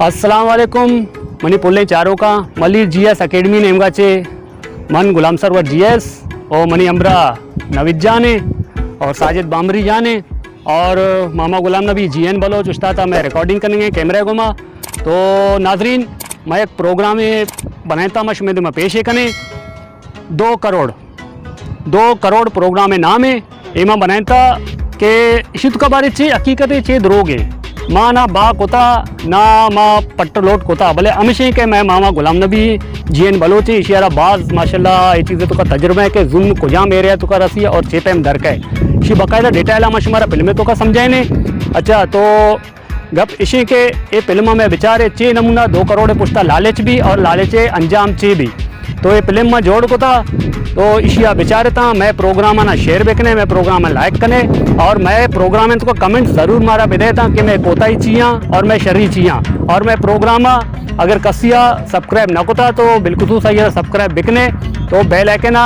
السلام علیکم، منی پلیں چاروکاں، ملیر جی ایس اکیڈمی نیمگا چے من غلام سرور جی ایس اور منی ہمراہ نوید جان ہیں اور ساجد بامری جان ہیں اور ماما غلام نبی جی این بلوچ استاد میں ریکارڈنگ کرنگے کیمرہ گما۔ تو ناظرین، میں ایک پروگرام بنائیں تا، میں شمے دے میں پیش کریں۔ دو کروڑ، دو کروڑ پروگرام نام ہے۔ ایما بنائیں تا کہ اشی تو کا بارے چے حقیقت ہے، چے دروگ ہے۔ ما نہ با کتا، نہ ما پٹ لوٹ کتا، بلے ہمیشہ کہ میں ماما غلام نبی جی این بلوچ ہیں، اشی را باز ماشاءاللہ یہ چیز تو کا تجربہ ہے کہ ظلم کجام ایریا تو کا رسی ہے اور چے ٹائم در کا ہے۔ اشی باقاعدہ ڈیٹیل ہم شمارا فلم تو کا سمجھائیں نے۔ اچھا، تو گپ اشی کہ اے فلم میں بچارے چے نمونہ دو کروڑ پشتا لالچ بھی اور لالچ انجام چے بھی۔ تو اے فلم ما جوڑ کتا، تو اشیا بچارتا، میں پروگرام نا شیئر بکنے، میں پروگرام لائک کنے اور میں پروگرام تو کمنٹ ضرور مارا بدے تا کہ میں کوتاہی چیاں اور میں شری چیاں اور میں پروگرام اگر کسیا سبسکرائب نہ کتا تو بالخصوص آئی سبسکرائب بکنے، تو بیل آئیکن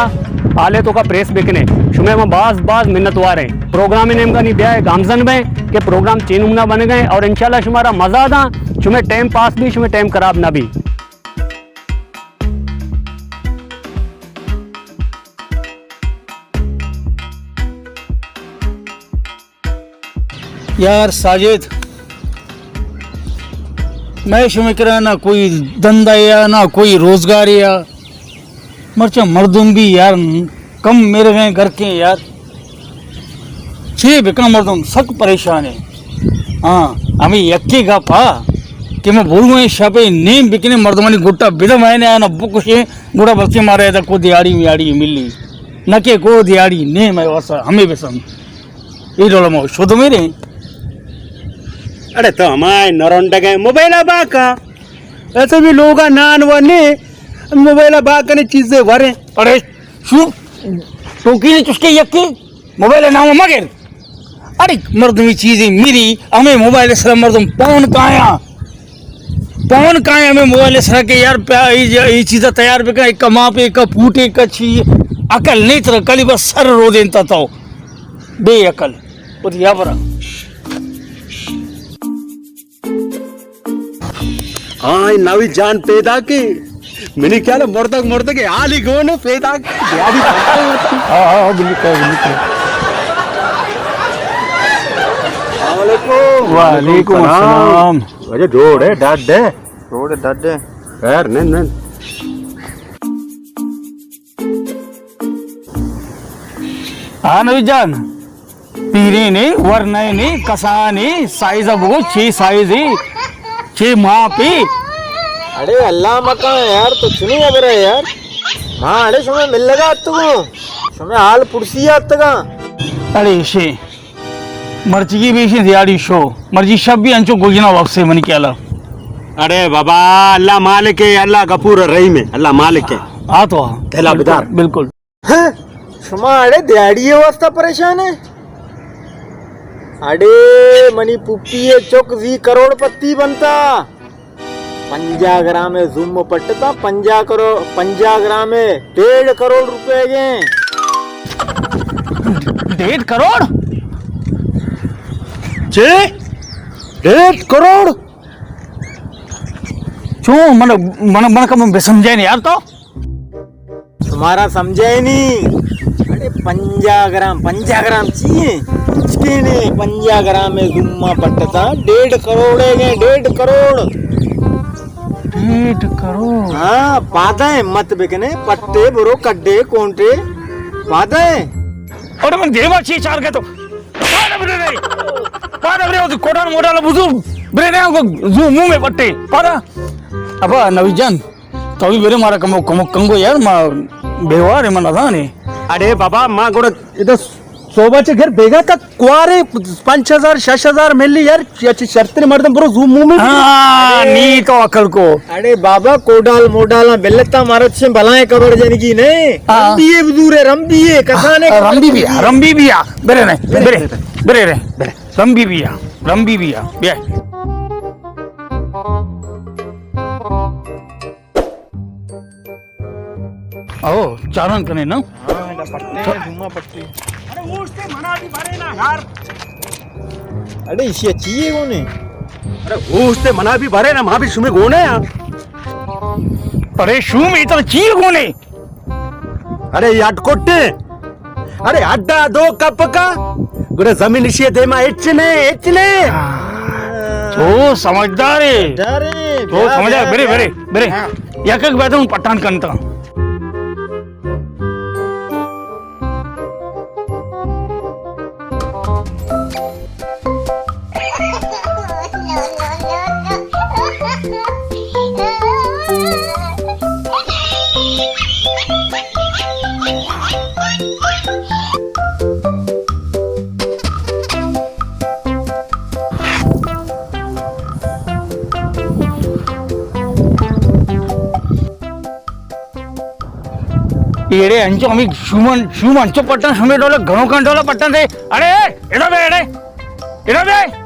آلے تو کا پریس بکنے۔ شمے ما باز باز منت وار ہیں۔ پروگرام نیمگا نی بیائے گامزن بیں کہ پروگرام چے نمونہ بن گئے اور انشاءاللہ شمارا مزہ دا، شمے ٹائم پاس بھی، شمے ٹائم خراب نہ بھی۔ یار ساجد، میں شمے کرا نہ کوئی دندہ یا نہ کوئی روزگار یا، مرچا مردم بھی یار کم میرے گئے گھر کے یار، چے بکن مردم سک پریشان ہے۔ ہاں، ہمیں یکے گپا کہ میں بولوں شپے نیم بکنے مردمانی گٹا بدم آئے نے آنا بکشے گڑا بلکہ مارے دا کو دیاڑی میاڑی ملی نہ کہ کو دیاڑی نیم ہے واسا ہمیں بسم۔ اے ڈول ما شد میرے۔ اڑے تو ہمائے نرنڈگے موبائل باکا۔ ایسے بھی لوگا نان و نے موبائل باکنے چیزیں ورے۔ اڑے شو ٹوکی نے چسکے یکی موبائل نام مگر۔ اڑے مردمی چیزیں میری ہمیں موبائل سر مردم پون کایا۔ پون کائیں ہمیں موبائل سرا کہ یار پیا ای ج-، ای چیزا تیار بکن، ایک ماں پہ، ایک پوٹ، ایک چی، عقل نہیں ترا، کلی بس سر رو دینتا تو۔ بے عقل۔ اور یا برا۔ ہاں، نوی جان پیدا کی۔ منی خیال مردگ، مردگ حالی گون پیدا کی۔ ہاں، ہاں، ہاں، بالکل، بالکل۔ السلام علیکم۔ وعلیکم السلام۔ اچھا، جوڑ ہے، ڈڈ ہے۔ روڈ ڈڈ ہے۔ خیر، نند، نند۔ ہاں نوی جان، پیرے نے، ورنے نے، کسانے، سائز اب وہ چھ سائز ہے، چھ ماہ پہ۔ اڑے اللہ مکان یار، تو چنی خبر ہے یار؟ ہاں، اڑے شمے مل لگا اتگو، شمے حال پرسی اتگا۔ اڑے شے۔ مرچی کی بھی اسی دیہاڑی شو، مرچی شب بھی انچو گوجنا واپس ہے منی خیالا۔ اڑے بابا، اللہ مالک ہے، اللہ غفور رحیم ہے، اللہ مالک ہے۔ ہاں تو ہاں۔ تیلا بالکل، بدار۔ بالکل۔ ہاں، شما اڑے دیہاڑی واسطہ پریشان ہے؟ اڑے منی پپی ہے چک زی کروڑ پتی بنتا۔ پنجاہ گرام زوم پٹتا، پنجاہ کرو-، پنجاہ گرام ڈیڑھ کروڑ روپے گے۔ ڈیڑھ کروڑ؟ چے؟ ڈیڑھ کروڑ؟ چون من، من، من کم بے سمجھے نہیں یار تو۔ تمہارا سمجھے نہیں۔ اڑے پنجاہ گرام، پنجاہ گرام چیئے؟ کچھ کے نہیں، پنجاہ گرام میں زما پٹتا، ڈیڑھ کروڑ ہے گئے، ڈیڑھ کروڑ۔ ڈیڑھ کروڑ؟ ہاں، پادے مت بکنے، پٹے برو کڈے کونٹے، پادے۔ اڑے من دیما چی چار گئے تو۔ پادا برے رے۔ پادا برے، کوٹان موٹا لبزو۔ برے رے، زو منہ میں پٹے۔ پادا۔ ابا نوی جان۔ تو بھی برے مارا کمو، کمو کنگو یار، ما بیوار ہے، من نزانے۔ اڑے بابا، ما گوڑا ادا صوبہ چے گھر بیگا تک کوارے پنچ ہزار، شش ہزار ملی یار، یا چی شرط نے مردم برو زو منہ میں۔ ہاں، نی تو عقل کو۔ اڑے بابا، کوڈال موڈالاں بلتا مارا چھ بلائیں قبر جنگی نے۔ ہاں۔ رمبی ہے بزور ہے، رمبی ہے، کسانے ہاں، رمبی بھی ہے، رمبی بھی ہے۔ برے نہیں، برے، برے رہے، برے۔ رمبی بھی ہے، رمبی بھی ہے، بیا۔ او، چاران کنے نا؟ ہاں، ادا پٹے، جمعہ پٹے۔ ارے، اوشتے منا بھی بھرے نا یار۔ اڑے، ایشی اچھی ہے کون ہے؟ ارے ہوش تے منا بھی برے نا، ما بھی شومے گونے آں۔ ارے شوم، اے ترا چی گونے؟ ارے اے اڈ کٹے۔ ارے اڈا دو کپ کا، گڑا زمین اشی دیما ہچ نے، ہچ نے۔ تو سمجھدار ہے۔ سمجھدار ہے۔ تو بیا، سمجھدار، بیا، برے، بیا۔ برے، برے۔ ہاں۔ یک یک بیدن پٹان کنتا۔ ایڑے انچو ہمیں شومن، شوم انچو پٹن، ہمیں ڈولا گھنو کن ڈولا پٹن دے۔ اڑے، اڑے، اڑے بے، اڑے، اڑے بے۔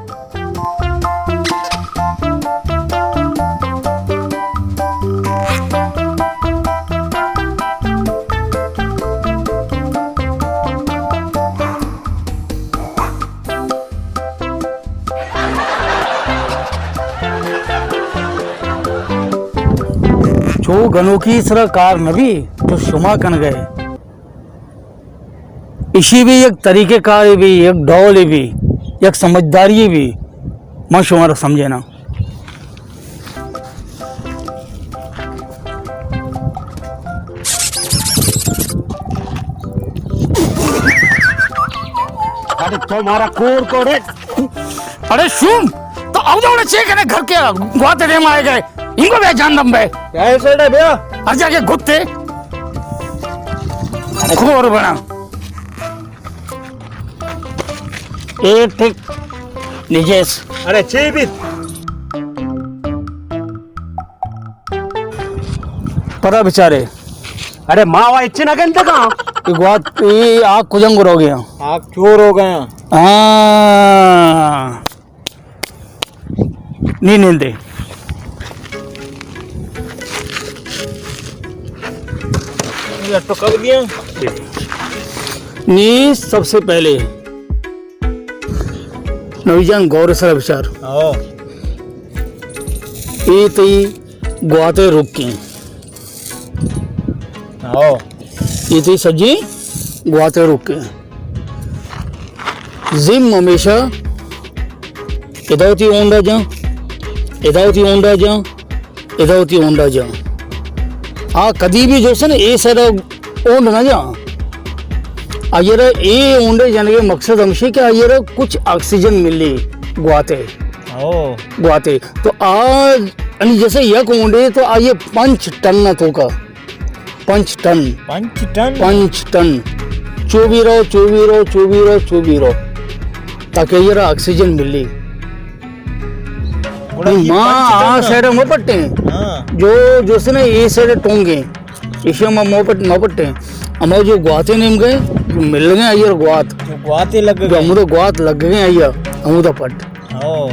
چو گنوکی سرا کار نبی، تو شما کنگئے۔ اشی بھی یک طریقہ کارے بھی، یک ڈولے بھی، یک سمجھداری بھی، من شمارا سمجھینا۔ ارے تو مارا کور کور ہے۔ ارے شوم، تو اودا اوڑا چے کنے گھر کے گواتے دے مائے گئے۔ انگو بے جان دم بے۔ کیا ہے سیٹا بیا؟ ہر جگہ گتے۔ کور بنا۔ اے ٹھیک نجیس۔ ارے چے بیت؟ پدا بچارے۔ ارے ما وا اچ نہ گندگا۔ اے گوات، اے آ کجنگ رو گیا؟ آ چور ہو گیا۔ ہاں۔ نی نندے۔ یہ تو کب گیا؟ نی سب سے پہلے نوی جان گور سرا بچار۔ ہاں۔ اے تئی گواتے روکیں۔ ہاں۔ اے تئی سجی گواتے روکیں۔ زم ہمیشہ ادا وتی ہونڈا جاں، ادا وتی ہونڈا جاں، ادا وتی ہونڈا جاں۔ آ کدی بھی جو سے نا اے سائیڈ ہونڈ نہ جاں۔ آئیرا اے ہونڈے جنگے مقصد ہمشی کہ آئیرا کچھ آکسیجن ملی گواتے۔ او۔ گواتے۔ تو آ، یعنی جیسے یک ہونڈے تو آئیے پنچ ٹن نہ توکا۔ پنچ ٹن۔ پنچ ٹن؟ پنچ ٹن۔ چو بھی رہو، چو بھی رہو، چو بھی رہو، چو بھی رہو۔ تاکہ یہ رہا آکسیجن ملی۔ گڑا یہ ما پنچ ٹن آ نا؟ سائیڈ مو پٹیں۔ ہاں۔ جو، جو سے نا اے سائیڈ ٹونگیں۔ ایشی ما مو پٹ، مو پٹیں۔ اما جو گواتے نیم گئے، جو مل گئے آئیر گوات۔ جو گواتے لگ جو گئے۔ ہمودو گوات لگ گئے آئیر، ہمودو پٹ۔ او۔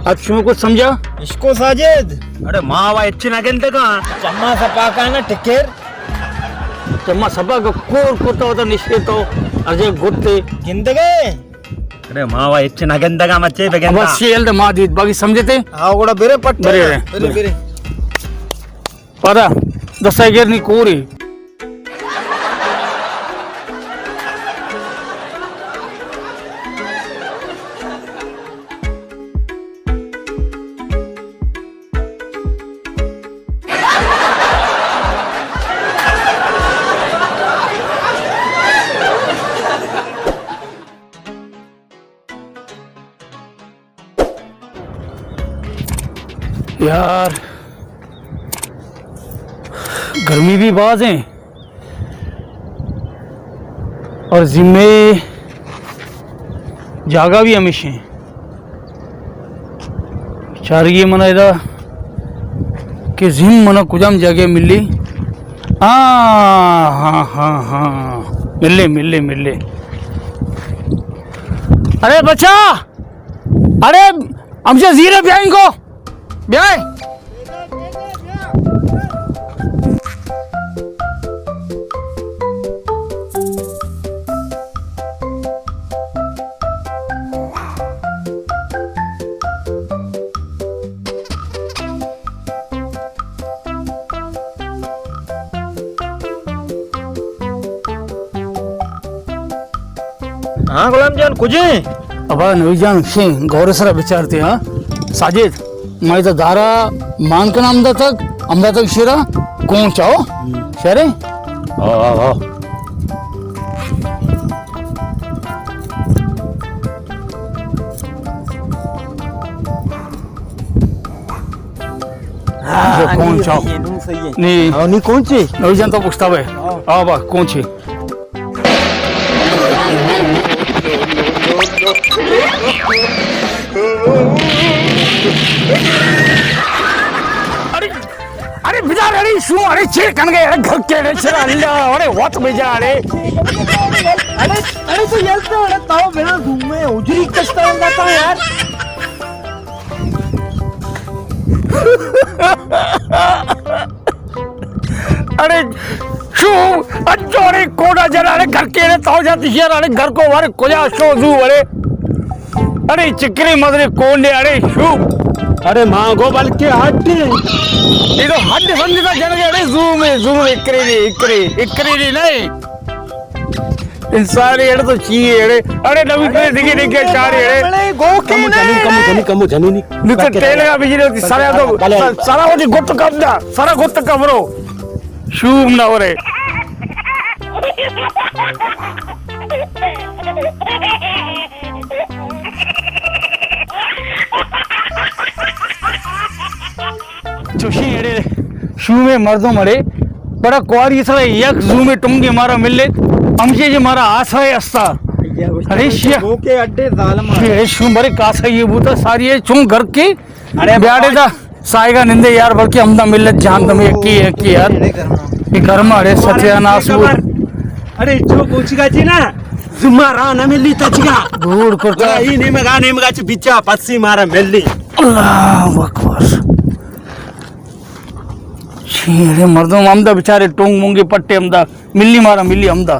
اب شما کچھ سمجھا؟ اشکو ساجد۔ ارے ما وا اچ نہ گندگا۔ چما سپا کا نا ٹکر۔ چما سپا کا کور کتا ہوتا نشے تو ارجے گتے۔ گندگے؟ ارے ما وا اچ نہ گندگا مچے بگندا۔ بس شیل دے ما دیت باقی سمجھتے؟ ہاں، گوڑا برے پٹے برے نا۔ برے۔ برے، برے۔ پدا دستا گر نی کوری۔ یار، گرمی بھی باز ہیں اور ذمے جاگہ بھی ہمیش ہیں۔ چارگی من ادا کہ زم منا کجام جاگہ ملی۔ ہاں، ہاں، ہاں، ہاں۔ ملے، ملے، ملے۔ ارے بچا! ارے، ہمشہ زیرے بیائیں کو۔ بیائے۔ ہاں غلام جان، کجے؟ ابا نوی جان، شیں گور سرا بچارتے، ہاں؟ ساجد، مائی تا دارا مان کنا ہمدا تک، ہمدا تک شیرا کون چاو؟ شیرے؟ ہاں، ہاں، ہاں۔ ہاں، کون چاو؟ نی۔ ہاں، نی کون چی؟ نوی جان تو پوچھتا بے۔ ہاں۔ آ با، کون چی؟ ارے، ارے، بچار، ارے، شو، ارے، چیر کن گئے، ارے، گھر کے، ارے، چرا، اللہ، ارے، وقت بجا، ارے۔ ارے، ارے، تو یلتا، ارے، تاو بنا گھومے، اجری کشتا ہوں گا، یار۔ اڑے شو، انچو اڑے کوڑا جنا، اڑے گھر کے اڑے تو جاتی شیر، اڑے گھر کو وارے کجا شو زو اڑے۔ اڑے چکرے مدرے کونڈے اڑے شو۔ اڑے مانگو بلکہ ہڈ۔ یہ تو ہڈ سمجھتا جن کے اڑے زو میں، زو میں اکرے دی، اکرے، اکرے دی نہیں۔ انسانی اڑے تو چی ہے اڑے؟ اڑے نوی پہ دگی دگی چاری اڑے۔ اڑے گو کے کمو جنی، کمو جنی، کمو جنی نی۔ نی تو ٹیلے گا بجلی ہوتی، سارا تو، سارا ہوتی گت کم دا، سارا گت کم رو۔ شوم نہ ہو رہے۔ چوشیں اڑے شومیں مردم اڑے، بڑا کواری سرا یک زومے ٹنگے مارا ملے، ہمشے جے مارا آسرا استا۔ اڑے شیا۔ گو کے اڈے ظالم۔ شیا شوم برے کاسا یہ بوتا ساری ہے چون گھر کے۔ اڑے بیاڑے دا سائیگا نندے یار، بلکہ ہمدا ملت جان دمے یکی یکی یار۔ یہ گرما اڑے ستیاناس بو۔ اڑے جو پوچھی گا چی نا، زما را نہ ملی تچگا۔ گوڑ کرتا۔ ای نیمگا، نیمگا چی بچا پسی مارا ملی۔ اللہ اکبر۔ چیڑے مردم ہمدا بیچارے ٹونگ مونگے پٹے ہمدا ملی مارا ملی ہمدا۔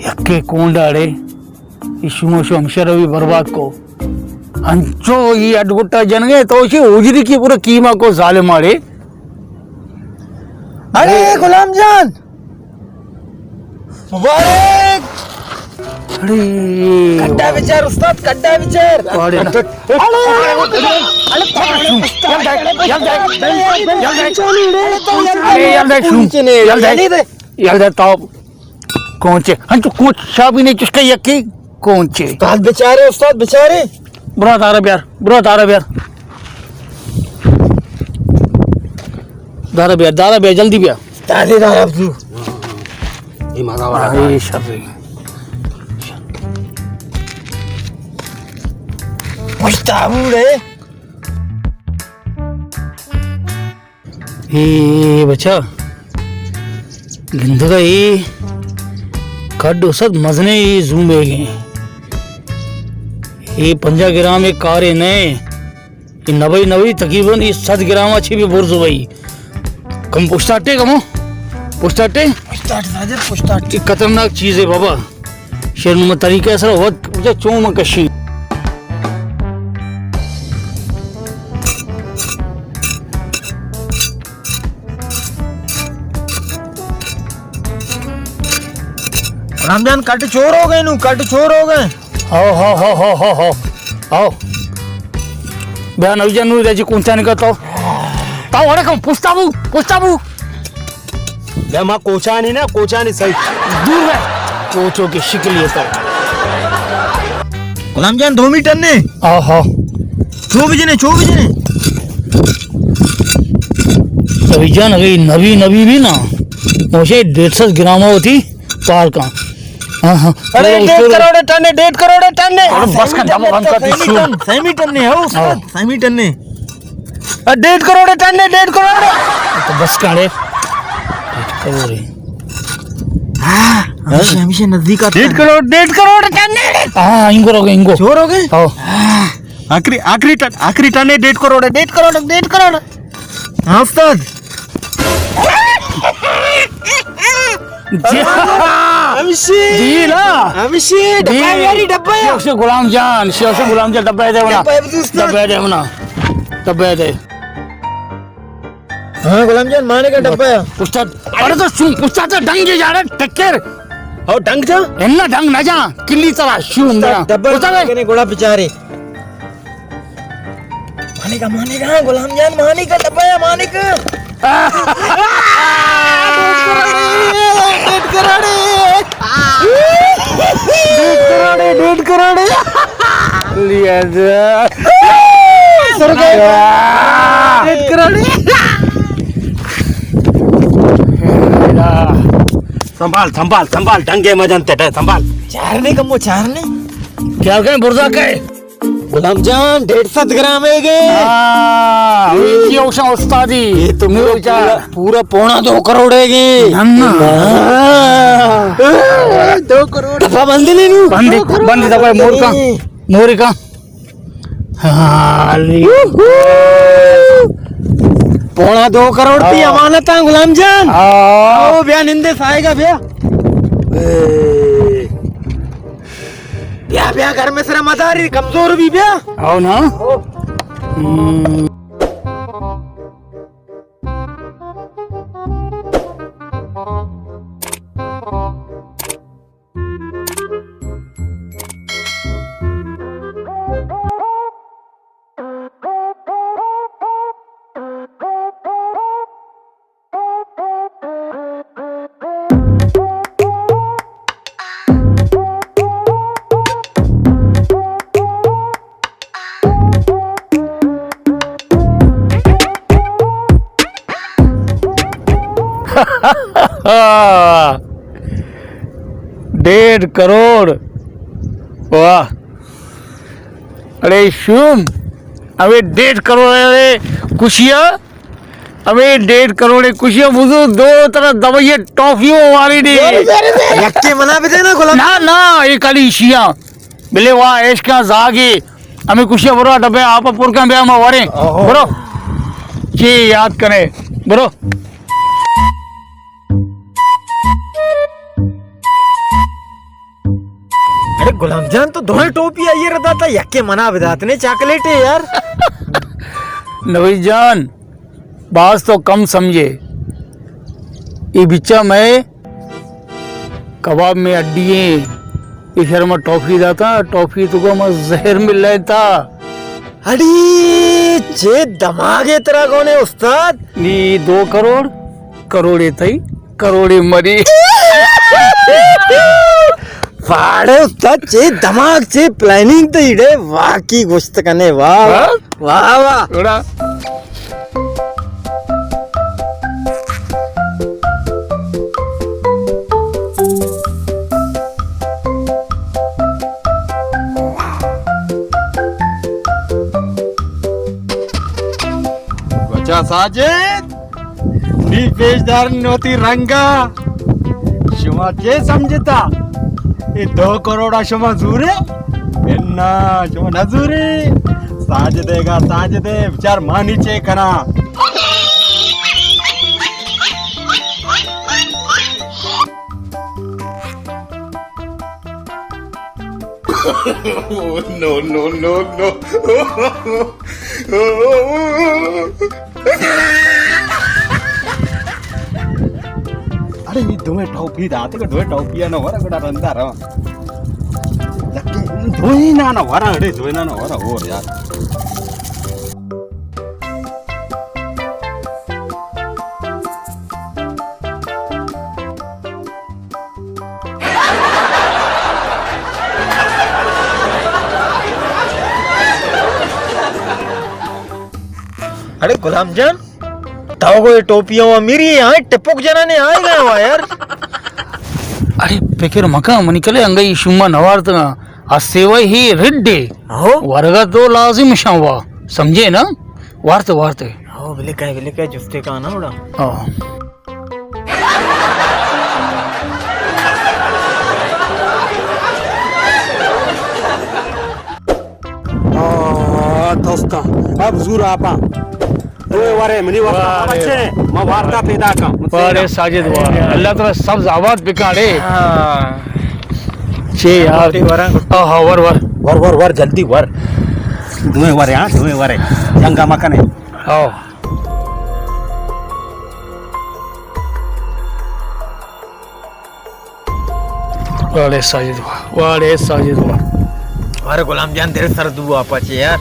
یکے کونڈاڑے، ای شومو شو ہمشہ روی برباد کو۔ انچو ای اڈ گٹا جنگے تو شی اوجری کی پورا قیمہ کو ظالم آڑے۔ ارے غلام جان، مبارک۔ اڑے۔ کڈا بچار استاد، کڈا بچار۔ اڑے نا۔ اڑے۔ اڑے، اڑے، اڑے، اڑے، یل دے، یل دے، یل دے۔ اڑے، یل دے، شو، یل دے۔ یل دے، تاو۔ کونچے؟ ہنچو کونچ شابی نے چشکا یکی کونچے؟ استاد بچارے، استاد بچارے۔ برا دارا بیار، برا دارا بیار۔ دارا بیار، دارا بیار، جلدی بیار۔ تازے دار اب تو۔ یہ مزہ والا اے شر۔ پشتا بوڑے۔ اے بچا، گندگا اے کڈ و صد مزنے اے زوم بیگیں۔ اے پنجاہ گرام اے کارے نئے۔ اے نبئی نبئی تقریباً اے صد گرام اچھی بھی برز بئی۔ کم پشتاٹے کمو؟ پشتاٹے؟ پشتاٹ ساجد، پشتاٹ۔ اے خطرناک چیز ہے بابا۔ شیر نما طریقہ سر وقت چون من کشی۔ رمضان کٹ چور ہو گئے نو، کٹ چور ہو گئے۔ ہو، ہو، ہو۔ ہو۔ بیا نوی جان نو رجی کونچانی کا تو۔ تو اڑے کم پشتا بو، پشتا بو۔ بیا ما کوچانی نا، کوچانی صحیح۔ دور رہ۔ کوچو کی شکل یہ تو۔ غلام جان دو میٹر نے۔ ہاں، ہاں۔ چو بجنے، چو بجنے۔ نوی جان اگے نبی، نبی بھی نا۔ موشے ڈیڑھ سو گرام ہوتی۔ پار کن۔ ہاں، ہاں۔ اڑے، ڈیڑھ کروڑ ٹن ہے، ڈیڑھ کروڑ ٹن ہے۔ اڑے، بس کن، ڈبہ بند کر دی، سیمی ٹن، سیمی ٹن ہے، ہو، استاد، ہاں۔ سیمی ٹن ہے۔ اڑے، ڈیڑھ کروڑ ٹن ہے، ڈیڑھ کروڑ۔ تو بس کن، اڑے۔ ڈیڑھ کروڑ ہے۔ ہاں، ہمیشہ، ہمیشہ نزدیک آتا ہے۔ ڈیڑھ کروڑ، ڈیڑھ کروڑ ٹن ہے۔ ہاں، انگو رو گے، انگو۔ چور ہو گئے؟ ہاں۔ آخری، آخری ٹن، آخری ٹن ہے، ڈیڑھ کروڑ ہے، ڈیڑھ کروڑ، ڈیڑھ کروڑ۔ ہاں استاد۔ جی۔ ہمشی۔ جی نا۔ ہمشی، ڈبہ جی۔ یاری ڈبہ یا۔ شیخ سے غلام جان، شیخ سے غلام جان، ڈبہ دے ونا۔ ڈبہ بدو استاد۔ ڈبہ دے ونا۔ ڈبہ دے۔ ہاں غلام جان، مانے کا ڈبہ یا۔ استاد، اڑے تو سن، استاد تو ڈنگے جا رہے، ٹکر۔ او ڈنگ جا؟ انا ڈنگ نہ جا، کلی ترا شوم دے۔ ڈبل اتر۔ کنے گڑا بچارے۔ مانیگا، مانیگا، غلام جان، مانیگا، ڈبیا، مانیگا۔ ڈیڑھ کروڑے، ڈیڑھ کروڑے۔ ڈیڑھ کروڑے، ڈیڑھ کروڑے۔ لیا جا۔ سرگے۔ ڈیڑھ کروڑے۔ سنبھال، سنبھال، سنبھال، ڈنگے مجن تے، سنبھال۔ چارنے کمو، چارنے۔ کیا کہیں، برزا کہے؟ غلام جان، ڈیڑھ سد گرام ہے گے۔ ہاں، یہ کیا اوشا استادی؟ یہ تو پورا، پورا، پورا پونا دو کروڑ ہے گے۔ نہ، نہ۔ ہاں۔ دو کروڑ۔ دفعہ بند نہیں نو۔ بند، دو کروڑ۔ بند دفعہ مور کا، مور کا۔ ہاں، علی۔ پونا دو کروڑ تی ہاں۔ امانت ہے غلام جان۔ ہاں۔ او بیا نندے سائے گا بیا۔ اے۔ بیا، بیا، گھر میں سرا مداری کمزور بھی بیا۔ آؤ نا۔ آؤ۔ ہم۔ ڈیڑھ کروڑ۔ واہ۔ اڑے شوم، ابے ڈیڑھ کروڑ، اڑے خوشیا۔ ہمے ڈیڑھ کروڑے کشی بزو دو ترا دوائی ٹافیوں واری دی۔ یکے منا بدے نا غلام۔ نا، نا، اے کالی شیاں۔ بلے وا عشقاں زاگی۔ ہمے کشی برو ڈبے آپ پر کن بیا ما وریں۔ اوہو۔ برو۔ چی یاد کنے۔ برو۔ ارے غلام جان، تو دوئیں ٹوپی آئی ءَ را داتا، یکے منا بدات نے چاکلیٹے یار۔ نوید جان، باز تو کم سمجھے۔ اے بچا میں کباب میں اڈی ہیں، اے شرما ٹافی داتا، ٹافی تو کو ما زہر مل رہے تا۔ اڑی، چے دماغے ترا گونے استاد؟ نی دو کروڑ، کروڑے تئی، کروڑے مری۔ واڑے استاد، چے دماغ، چے پلاننگ تئی ڈے، واقعی گوشت کنے، واہ، واہ۔ ہاں؟ واہ، واہ۔ تھوڑا۔ بچا ساجد، نی پیش دار نوتی رنگا۔ شما چے سمجھتا؟ اے دو کروڑا شما زورے؟ انا، شما نہ زورے۔ ساجدے گا، ساجدے، بچار مانی چے کنا۔ نو، نو، نو، نو۔ اڑے، اے دوئیں ٹوپی داتے کہ دوئیں ٹوپی نہ ورا گڑا رندا رہا۔ لکے، دوئیں نا نہ ورا، اڑے، دوئیں نا نہ ورا، اور یار۔ اڑے غلام جان، تو گو ٹوپیاں و میری آئے ٹپک جنانے آئے گئے وا یار۔ اڑے فکر مکا منی کلے انگئی شما نوارتگا، ا سیوئی ہی رڈے۔ ہو۔ ورگا تو لازم شاں وا، سمجھے نا؟ وارتے، وارتے۔ ہو، بلے کئے، بلے کئے جستے کا نا اڑا۔ ہاں۔ آ، تستا۔ اب زور آپا۔ دوئے وارے، منی وقت بچے، ما وارتا پیدا کن۔ وارے ساجد وار۔ اللہ تعالی سبز آباد بکاڑے۔ ہاں۔ چے یار۔ گٹی وراں، گٹی۔ ہاں، ہاں، ور، ور۔ ور، ور، ور، جلدی ور۔ دوئے ورے، ہاں، دوئے ورے۔ جنگا مکنے۔ ہاں۔ واڑے ساجد وا، واڑے ساجد وا۔ ارے غلام جان، تیرے سر دو آپا چے یار۔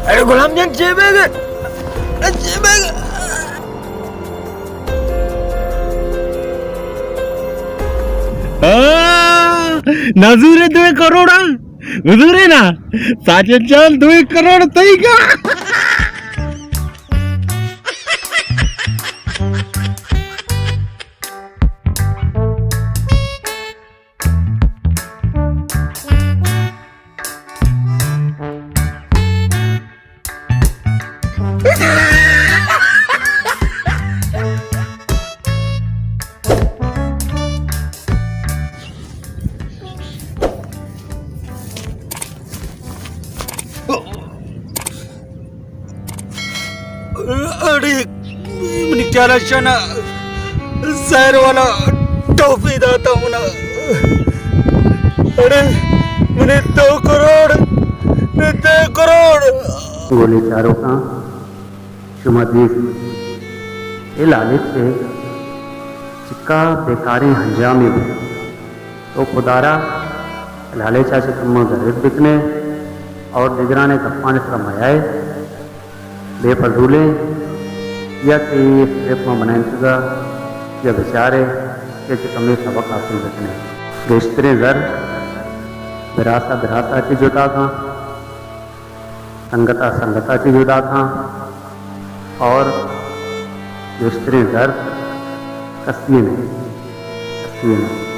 ارے غلام جان، چے بیگ؟ ارے چے بیگ؟ آ، نزورے دوئے کروڑا۔ حضور نا، ساجد جان، دوئے کروڑ تئی گا۔ اڑے منی خیال ءَ شنا زہر والا ٹافی داتا منا۔ اڑے منی دو کروڑ، منی دو کروڑ۔ گلیں چاروکاں، شما دیست، اے لالچ ءِ چکا بیکاریں انجامے بوت۔ تو خدا را لالچ ءَ چہ کماں گریب بکن ئے اور دگرانی گپانی سرا میائے۔ بے فضولیں یا کہ اے اسکرپٹ ما بنائینتگ ءَ یا بچار ئے کہ چہ کمے سبق حاصل بکن ئے۔ گیشتریں زر براس ءَ براس ءَ چہ جتا کاں۔ سنگت ءَ سنگت ءَ چہ جدا کاں اور گیشتریں زر کسی ءِ نہ، کسی ءِ نہ۔